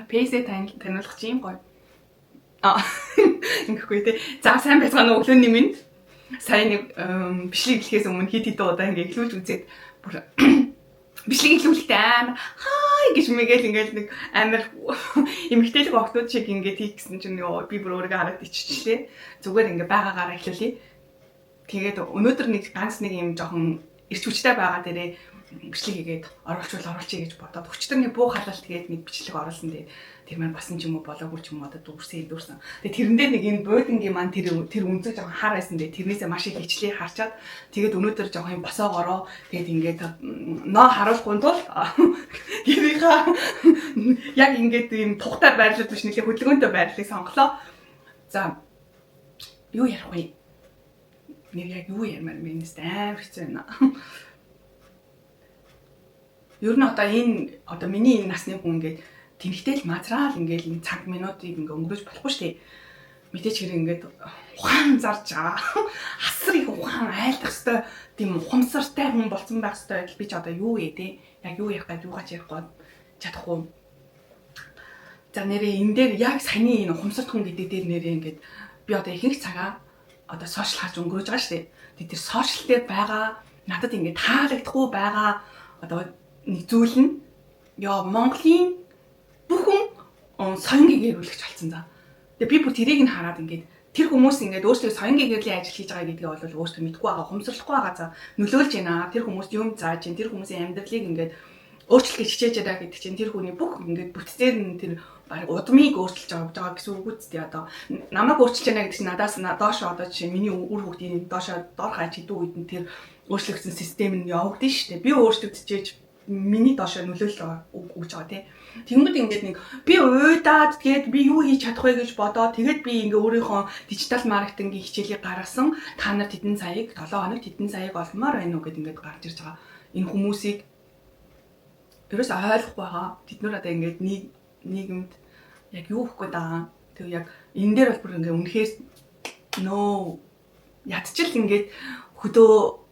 Пэйсээ таниулах чинь гоё. Ингэхгүй те. За сайн байцгаана уу, өглөөний минь. Сая нэг бичлэг эхлэхээс өмнө хэд хэдэн удаа ингээ эхлүүлж үзээд бүр бичлэг эхлүүлэхдээ амар хай гэж мэгээл ингээл нэг амар эмэгтэйлэг охтууд шиг ингээд хийх гэсэн чинь ёо би бүр өөрийгөө хараад иччихлээ. Зүгээр ингээ байгаагаараа эхлүүлье. Тэгээд өнөөдөр нэг ганц нэг юм жоохон эрч хүчтэй байгаа дээрээ бичлэг хийгээд оруулчвал оруулчихъя гэж бодоод өчтөр нэг буу халаалт тэгээд нэг бичлэг оруулсан. Тэгээд тэр маань басан ч юм уу болоогүй ч юм уу одоо дүүрсэн дүүрсэн. Тэгээд тэрэндээ нэг энэ буудангийн маань тэр тэр үнцэг жоохон хар байсан. Тэгээд тэрнээсээ маш их хичлээ харчаад тэгээд өнөөдөр жоохон юм босоогоороо тэгээд ингээд ноо харуулахгүй тул гэрийнхаа яг ингээд ийм тухтай байрлал биш нэлээ хөдөлгөөнтэй байрлалыг сонголоо. За юу ярих вэ? Нэр яг юу ярмаар минь амар хэцүү байна. Ер нь одоо энэ одоо миний энэ насны хүн ингээд тэнхтэл мазраал ингээд энэ цаг минутыг ингээд өнгөрөөж болохгүй шүү дээ. Мэдээч хэрэг ингээд ухаан зарж асар их ухаан айлдах хэвээр тийм ухамсартай хүн болсон байх хэвээр байдал би ч одоо юу ээ те. Яг юу ярих гээд юугаач ярихгүй чадахгүй. За нэрээ энэ дээр яг саяны энэ ухамсарт хүн гэдэг дээр нэрээ ингээд би одоо ихэнх цагаа одоо сошиал харж өнгөрөөж байгаа шүү дээ. Тэр сошиал дээр байгаа надад ингээд таалагдахгүй байгаа одоо нэг зүйл нь ёо Монголын бүхэн соён гэгэрүүлэгч болсон за. Тэгээ би бүр тэрийг нь хараад ингээд тэр хүмүүс ингээд өөрсдөө соён гэгэрлийн ажил хийж байгаа гэдгийг бол өөрсдөө мэдэхгүй байгаа, ухамсарлахгүй байгаа за. Нөлөөлж байна. Тэр хүмүүст юм зааж байна. Тэр хүмүүсийн амьдралыг ингээд өөрчлөх гэж хичээж байгаа гэдэг чинь тэр хүний бүх ингээд бүтцээр нь тэр баг удмыг өөрчилж байгаа гэсэн үг үсттэй. Одоо намайг өөрчилж байна гэдэг чинь надаас доош одоо жишээ миний үр хүүхдийн доошоо дор хаяж хэдэн үед нь тэр өөрчлөгдсөн систем нь явагдана шүү дээ. Би өөрчлөгдөж миний доошоо нөлөөлөл өгч байгаа тий. Тэнгүүд ингээд нэг би уйдаад тэгээд би юу хийж чадах вэ гэж бодоод тэгээд би ингээ өөрийнхөө дижитал маркетингийн хичээлийг гаргасан. Та нар тэдэн саяыг 7 хоног тэдэн саяыг олмоор байна уу гэд ингээд гарч ирж байгаа. Энэ хүмүүсийг ерөөс ойлгохгүй байгаа. Тэд нар одоо ингээд нийгэмд яг юу өгөх гээд байгаа. Тэгээ яг энэ дээр бол бүр ингээ үнэхээр нөө ядчил ингээд хөдөө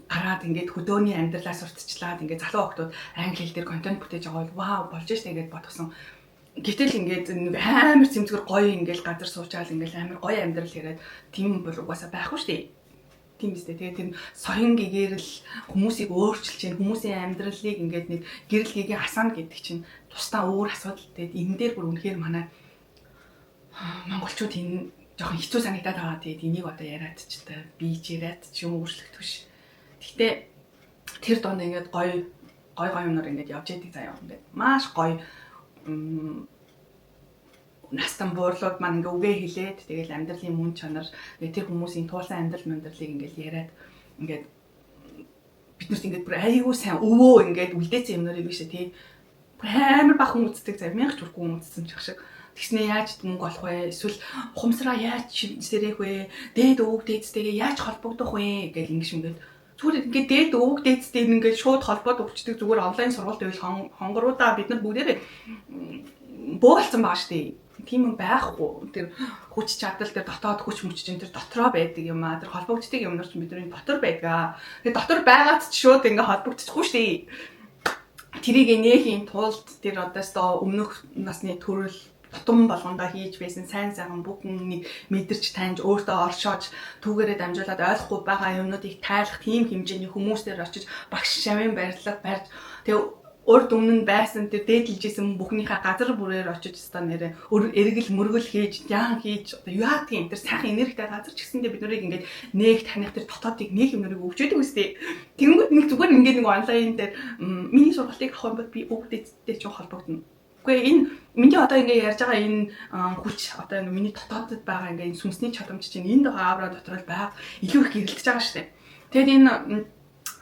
гараад ингээд хөдөөний амьдралаа сурталчлаад ингээд залуу охтууд англи хэл дээр контент бүтээж байгаа бол вау болж штэ ингээд бодсон. Гэтэл ингээд нэг амар цэмцгэр гоё ингээд газар суучаал ингээд амар гоё амьдрал яриад тийм бол угаасаа байхгүй штэ. Тийм биз дээ. Тэгээд тэр соён гэгэрэл хүмүүсийг өөрчилж чинь хүмүүсийн амьдралыг ингээд нэг гэрэл гэгээ асаана гэдэг чинь тусдаа өөр асуудал. Тэгээд энэ дээр бүр үнэхээр манай монголчууд энэ жоохон хэцүү санагдаад байгаа. Тэгээд энийг одоо яриад ч та би ч яриад ч юм өөрчлөгдөх ш. Гэхдээ тэр донд ингээд гоё гоё гоё юмнар ингээд явж яадаг заяа ингээд маш гоё настан буурлууд маань ингээ үгээ хэлээд тэгэл амьдралын мөн чанар тэр хүмүүсийн туулсан амьдрал мандралыг ингээд яриад ингээд биднэрт ингээд бүр айгүй сайн өвөө ингээд үлдээсэн юмнарыг биш тий бүр амар бах хүн үздэг заяа 1000 ч хүрхгүй хүн үзсэн ч шиг. Тэгснээ яаж мөнгө олох вэ? Эсвэл ухамсараа яаж сэрэх вэ? Дээд өвөг дээдстэйгээ яаж холбогдох вэ гэл ингэ шингээд зүгээр ингээд дээд өвөг дээдстэй ингээд шууд холбоод өгчдөг зүгээр онлайн сургалт байвал хонгоруудаа бид нар бүгдээрээ бөө болсон байгаа шүү дээ. Тийм юм байхгүй. Тэр хүч чадал тэр дотоод хүч мөч чинь тэр дотроо байдаг юм аа. Тэр холбогддог юмнар чинь бидний дотор байдаг. Тэгээ дотор байгаад ч шууд ингээ холбогдчихгүй шүү дээ. Тэрийг нээхийн тулд тэр одоосоо өмнөх насны төрөл тутам болгондоо хийж байсан сайн сайхан бүхнийг мэдэрч таньж өөртөө оршоож түүгээрээ дамжуулаад ойлгохгүй байгаа юмнуудыг тайлах тийм хэмжээний хүмүүстээр очиж багш шавын барилга барьж тэгээ урд өмнө нь байсан тэр дээдлжсэн бүхнийхээ газар бүрээр очиж өстой нэрээ эргэл мөргөл хийж яан хийж одоо яа тийм тэр сайхан энергитэй газар ч гэсэндээ бид нарыг ингээд нээх таних тэр дотоодыг нээх юмнарыг өгч байдаг үстэй. Тэнгүүд нэг зүгээр ингээд нэг онлайн дээр миний сургалтыг авах юм бол би өвгдээдтэй ч холбогдно. Үгүй энэ миний одоо ингээ ярьж байгаа энэ хүч одоо ингээ миний дотоодод байгаа ингээ энэ сүнсний чадамж чинь энд байгаа авра дотор л байгаа илүү их гэрэлтэж байгаа шүү дээ. Тэгээд энэ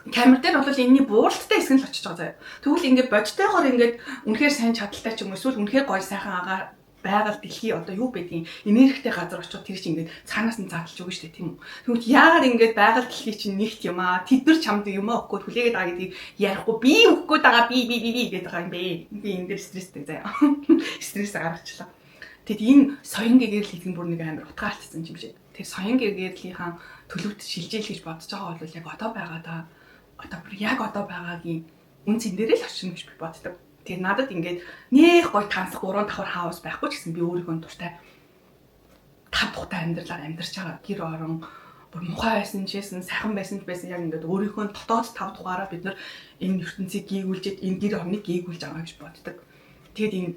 камер дээр бол энэний бууралттай хэсэг нь л очиж байгаа заяа. Тэгвэл ингээ бодтойгоор ингээд үнэхээр сайн чадaltaй ч юм уу эсвэл үнэхээр гоё сайхан агаар байгаль дэлхий одоо юу байдгийг энергитэй газар очиод тэр чинь ингээд цаанаас нь задлж өгнө шүү дээ тийм үү. Тэгвэл яагаад ингээд байгаль дэлхий чинь нэгт юм аа тэд нар чамд юм аа өгөхгүй хүлээгээд байгаа гэдгийг ярихгүй би өгөхгүй байгаа би би би би гэдэг байгаа юм бэ. Би энэ дээр стресстэй заяа. Стресс гаргачлаа. Тэгэд энэ соён гэгэрэл гэдэг нь бүр нэг амар утгаа алдсан юм шиг. Тэр соён гэгэрлийн төлөвт шилжээл гэж бодож байгаа бол яг одоо байгаа да. Одоо бүр яг одоо байгаагийн үн цэн дээрээ л очино гэж би боддог. Тэгээд надад ингээд нэх гой тансах 3 давхар хаус байхгүй ч гэсэн би өөрийнхөө дуртай тав тухтай амьдралаар амьдарч байгаа. Гэр орон бүр мухай байсан ч байсан, сайхан байсан ч байсан яг ингээд өөрийнхөө дотоод тав тухаараа бид нар энэ ертөнцийг гийгүүлж, энэ гэр орныг гийгүүлж байгаа гэж боддог. Тэгээд энэ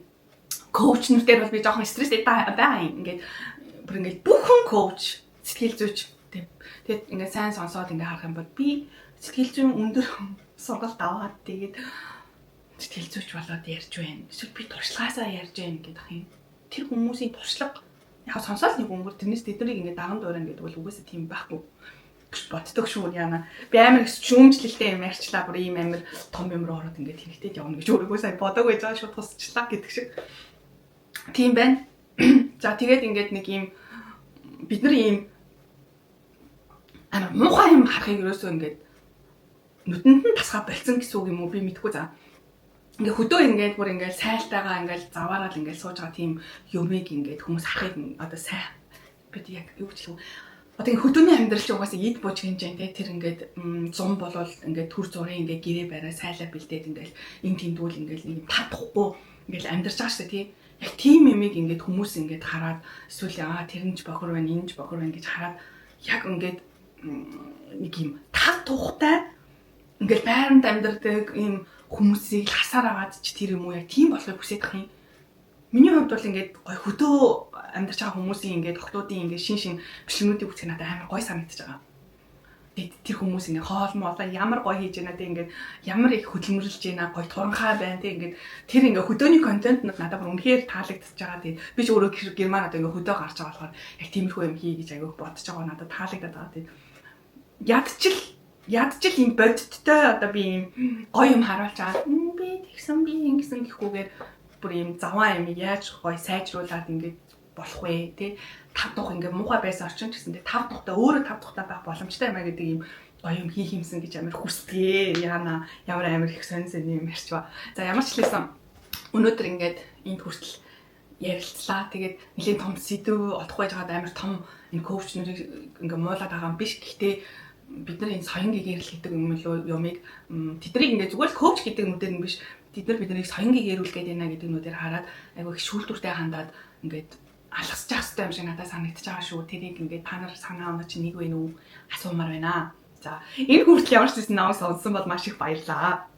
коуч нар дээр бол би жоохон стресстэй байгаа юм. Ингээд бүр ингээд бүхэн коуч, сэтгэл зүйч. Тэгээд ингээд сайн сонсоод ингээд харах юм бол би сэтгэл зүйн өндөр сургалт аваад тэгээд сэтгэл зүйч болоод ярьж байна. Эсвэл би туршлагаасаа ярьж байна гэдэг юм. Тэр хүмүүсийн туршлага яг сонсоол нэг өнгөр тэрнээс тэднийг ингээд даган дуурайна гэдэг бол угаасаа тийм байхгүй гэж боддог шүү яана. Би амар их шүүмжлэлтэй юм ярьчлаа. Бүр ийм амар том юм руу ороод ингээд тэнэгтэйд явна гэж өөрийгөө сая бодог байж байгаа шууд тусчлаа гэдэг шиг. Тийм байна. За тэгээд ингээд нэг ийм бид нар ийм амар муухай юм харахыг ерөөсөө ингээд нүдэнд нь тасгаа болцсон гэсэн үг юм уу би мэдэхгүй за. Ингээ хөдөө ингээд бүр ингээд сайлтайгаа ингээд заваараад ингээд сууж байгаа тийм юмыг ингээд хүмүүс харахыг одоо сайн бид яг юу гэж хэлв. Одоо ингээ хөдөөний амьдрал чи угаасаа эд бууж хинжээ те тэр ингээд зум болвол ингээд төр зургийн ингээд гэрээ бариа сайлаа бэлдээд ингээд эн тэндүүл ингээд нэг тав тухгүй ингээд амьдарч байгаа шүү дээ тий. Яг тийм юмыг ингээд хүмүүс ингээд хараад эсвэл аа тэр нь ч бохор байна энэ ч бохор байна гэж хараад яг ингээд нэг юм тав тухтай ингээд байранд амьдардаг ийм хүмүүсийг л хасаар аваад ч тэр юм уу яг тийм болохыг хүсэж байгаа юм. Миний хувьд бол ингээд гой хөдөө амьдарч байгаа хүмүүсийн ингээд охтуудын ингээд шин шин бичлэгнүүдийг үзэх надад амар гой санагдаж байгаа. Тэгээд тэр хүмүүс ингээд хоол моолоо ямар гой хийж байна те ингээд ямар их хөдөлмөрлөж байна гой туранхай байна те ингээд тэр ингээд хөдөөний контент надад бүр үнэхээр таалагдчихж байгаа. Тэгээд би ч өөрөө Герман одоо ингээд хөдөө гарч байгаа болохоор яг тиймэрхүү юм хий гэж айгүйх бодож байгаа надад таалагдаад байгаа. Тэгээд ядчил ийм бодиттой одоо би ийм гоё юм харуулж байгаа. Би тэгсэн би ингэсэн гэхүүгээр бүр ийм заваа юм яаж гоё сайжруулад ингээд болох вэ тий тав дух ингээд муухай байсан орчин ч гэсэн тий тав тухтай өөрөө тав тухтай байх боломжтой юм а гэдэг ийм гоё юм хийх юмсан гэж амар хүсдэг. Яна ямар амар их сонь сонь юм ярьчва. За ямар ч лээсэн өнөөдөр ингээд энд хүртэл ярилцлаа. Тэгээд нэлийн том сэдв олохгүй байгаад амар том энэ коуч нарыг ингээд муулаад байгаа юм биш. Гэхдээ бид нар энэ соён гэгэрэл гэдэг юм лөө юмыг тэднийг ингээд зүгээр л коуч гэдэг нүдээр нь биш тэд нар биднийг соён гэгэрүүл гэдэг байна гэдэг нүдээр хараад айгүй их шүүлтүүртэй хандаад ингээд алгасчих хэрэгтэй юм шиг надад санагдаж байгаа шүү. Тэрийг ингээд та нар санаа оноо чи нэг вэ нү асуумаар байна. За энэ хүртэл ямар ч зүйл намайг сонссон бол маш их баярлалаа.